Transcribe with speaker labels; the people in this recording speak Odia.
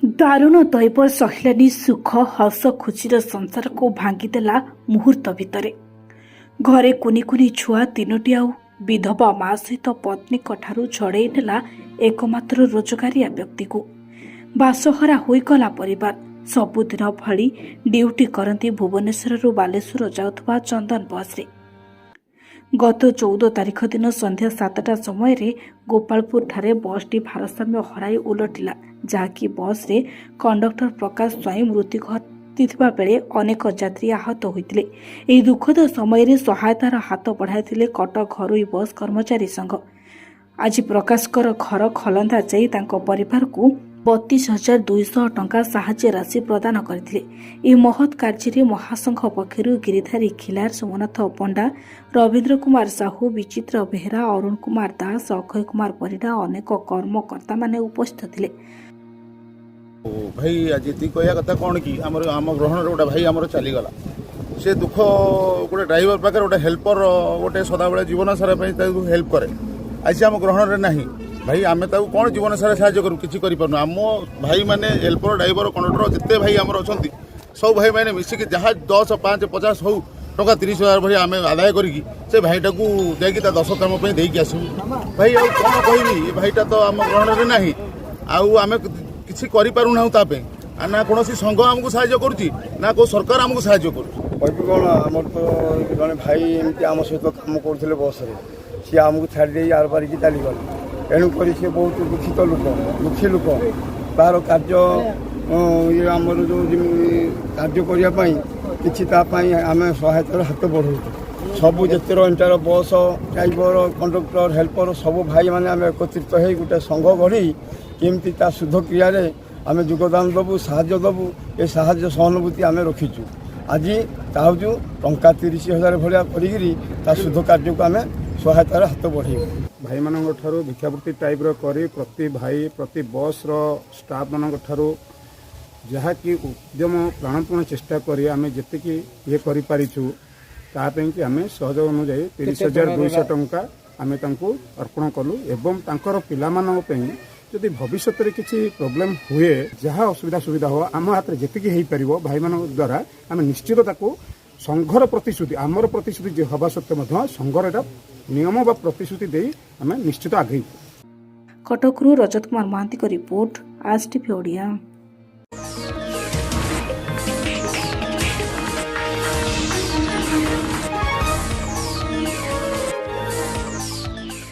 Speaker 1: ଦାରୁଣ ଦୈବ ସହିଲାନି। ସୁଖ ହସ ଖୁସିର ସଂସାରକୁ ଭାଙ୍ଗିଦେଲା ମୁହୂର୍ତ୍ତ ଭିତରେ। ଘରେ କୁନି କୁନି ଛୁଆ ତିନୋଟି ଆଉ ବିଧବା ମା ସହିତ ପତ୍ନୀଙ୍କ ଠାରୁ ଛଡ଼େଇ ନେଲା ଏକମାତ୍ର ରୋଜଗାରିଆ ବ୍ୟକ୍ତିକୁ। ବାସହରା ହୋଇଗଲା ପରିବାର। ସବୁଦିନ ଭଳି ଡ୍ୟୁଟି କରନ୍ତି ଭୁବନେଶ୍ୱରରୁ ବାଲେଶ୍ୱର ଯାଉଥିବା ଚନ୍ଦନ ବସ୍ରେ। ଗତ 14 ତାରିଖ ଦିନ ସନ୍ଧ୍ୟା 7ଟା ସମୟରେ ଗୋପାଳପୁରଠାରେ ବସ୍ଟି ଭାରସାମ୍ୟ ହରାଇ ଓଲଟିଲା, ଯାହାକି ବସ୍ରେ କଣ୍ଡକ୍ଟର ପ୍ରକାଶ ସ୍ୱାଇଁ ମୃତ୍ୟୁ ଘଟିଥିବା ବେଳେ ଅନେକ ଯାତ୍ରୀ ଆହତ ହୋଇଥିଲେ। ଏହି ଦୁଃଖଦ ସମୟରେ ସହାୟତାର ହାତ ବଢ଼ାଇଥିଲେ କଟକ ଘରୋଇ ବସ୍ କର୍ମଚାରୀ ସଂଘ। ଆଜି ପ୍ରକାଶଙ୍କର ଘର ଖଲନ୍ଦା ଯାଇ ତାଙ୍କ ପରିବାରକୁ 32,200 ଟଙ୍କା ସାହାଯ୍ୟ ରାଶି ପ୍ରଦାନ କରିଥିଲେ। ଏହି ମହତ୍ କାର୍ଯ୍ୟରେ ମହାସଂଘ ପକ୍ଷରୁ ଗିରିଧାରୀ ଖିଲାର, ସୋମନାଥ ପଣ୍ଡା, ରବୀନ୍ଦ୍ର କୁମାର ସାହୁ, ବିଚିତ୍ର ବେହେରା, ଅରୁଣ କୁମାର ଦାସ, ଅକ୍ଷୟ କୁମାର ପରିଡ଼ା, ଅନେକ କର୍ମକର୍ତ୍ତାମାନେ ଉପସ୍ଥିତ ଥିଲେ।
Speaker 2: ଓ ଭାଇ, ଆଜି ଏତିକି କହିବା କଥା କ'ଣ କି ଆମର ଆମ ଗ୍ରହଣରେ ଗୋଟେ ଭାଇ ଆମର ଚାଲିଗଲା। ସେ ଦୁଃଖ, ଗୋଟେ ଡ୍ରାଇଭର ପାଖରେ ଗୋଟେ ହେଲ୍ପର ଗୋଟେ ସଦାବେଳେ ଜୀବନ ସାରା ପାଇଁ ତାକୁ ହେଲ୍ପ କରେ। ଆଜି ସେ ଆମ ଗ୍ରହଣରେ ନାହିଁ। ଭାଇ, ଆମେ ତାକୁ କ'ଣ ଜୀବନ ସାରା ସାହାଯ୍ୟ କରିବୁ? କିଛି କରିପାରୁନୁ। ଆମ ଭାଇମାନେ, ହେଲ୍ପର, ଡ୍ରାଇଭର, କଣ୍ଡକ୍ଟର, ଯେତେ ଭାଇ ଆମର ଅଛନ୍ତି, ସବୁ ଭାଇମାନେ ମିଶିକି ଯାହା 10, 5, 50 ହଉ ଟଙ୍କା 30,000 ଭଳି ଆମେ ଆଦାୟ କରିକି ସେ ଭାଇଟାକୁ ଯାଇକି ତା ଦଶ କାମ ପାଇଁ ଦେଇକି ଆସିବୁ। ଭାଇ, ଆଉ କ'ଣ କହିବି? ଏ ଭାଇଟା ତ ଆମ ଗ୍ରହଣରେ ନାହିଁ, ଆଉ ଆମେ କିଛି କରିପାରୁନାହୁଁ ତା ପାଇଁ। ଆଉ ନା କୌଣସି ସଂଘ ଆମକୁ ସାହାଯ୍ୟ କରୁଛି, ନା କେଉଁ ସରକାର ଆମକୁ ସାହାଯ୍ୟ କରୁଛି।
Speaker 3: କହିବି କ'ଣ? ଆମର ତ ଜଣେ ଭାଇ ଏମିତି ଆମ ସହିତ କାମ କରୁଥିଲେ ବସ୍ରେ। ସିଏ ଆମକୁ ଛାଡ଼ି ଦେଇ ଆର ପାରିକି ଚାଲିଗଲେ। ଏଣୁକରି ସିଏ ବହୁତ ଦୁଃଖିତ ଲୋକ, ଦୁଃଖୀ ଲୋକ। ତାର କାର୍ଯ୍ୟ ଇଏ ଆମର ଯେଉଁ ଯେମିତି କାର୍ଯ୍ୟ କରିବା ପାଇଁ କିଛି ତା ପାଇଁ ଆମେ ସହାୟତାର ହାତ ବଢ଼ାଉଛୁ। ସବୁ ଯେତେ entire bus driver, conductor, helper, ସବୁ ଭାଇମାନେ ଆମେ ଏକତ୍ରିତ ହେଇ ଗୋଟେ ସଂଘ ଗଢ଼ି କେମିତି ତା ଶୁଦ୍ଧକ୍ରିୟାରେ ଆମେ ଯୋଗଦାନ ଦେବୁ, ସାହାଯ୍ୟ ଦେବୁ, ଏ ସାହାଯ୍ୟ ସହାନୁଭୂତି ଆମେ ରଖିଛୁ। ଆଜି ଚାହୁଁଛୁ ଟଙ୍କା 30,000 ଭଳିଆ କରିକିରି ତା ଶୁଦ୍ଧ କାର୍ଯ୍ୟକୁ ଆମେ ସହାୟତାର ହାତ ବଢ଼େଇବୁ।
Speaker 4: ଭାଇମାନଙ୍କ ଠାରୁ ଭିକ୍ଷାବୃତ୍ତି ଟାଇପ୍ର କରି ପ୍ରତି ଭାଇ, ପ୍ରତି ବସ୍ର ଷ୍ଟାଫ୍ମାନଙ୍କ ଠାରୁ ଯାହାକି ଉଦ୍ୟମ ପ୍ରାଣପଣ ଚେଷ୍ଟା କରି ଆମେ ଯେତିକି ଇଏ କରିପାରିଛୁ, ତା ପାଇଁକି ଆମେ ସହଯୋଗ ଅନୁଯାୟୀ 30,200 ଟଙ୍କା ଆମେ ତାଙ୍କୁ ଅର୍ପଣ କଲୁ। ଏବଂ ତାଙ୍କର ପିଲାମାନଙ୍କ ପାଇଁ ଯଦି ଭବିଷ୍ୟତରେ କିଛି ପ୍ରୋବ୍ଲେମ୍ ହୁଏ, ଯାହା ଅସୁବିଧା ସୁବିଧା ହେବ, ଆମ ହାତରେ ଯେତିକି ହେଇପାରିବ ଭାଇମାନଙ୍କ ଦ୍ୱାରା ଆମେ ନିଶ୍ଚିତ ତାକୁ ସଂଘର ପ୍ରତିଶ୍ରୁତି, ଆମର ପ୍ରତିଶ୍ରୁତି ଯେ ହେବା ସତ୍ତ୍ୱେ ମଧ୍ୟ ସଂଘର ଏଇଟା ନିୟମ ବା ପ୍ରତିଶ୍ରୁତି ଦେଇ ଆମେ ନିଶ୍ଚିତ ଆଗେଇବୁ।
Speaker 1: କଟକରୁ ରଜତ କୁମାର ମହାନ୍ତିଙ୍କ ରିପୋର୍ଟ, ଆଜ୍ ଟିଭି ଓଡ଼ିଆ।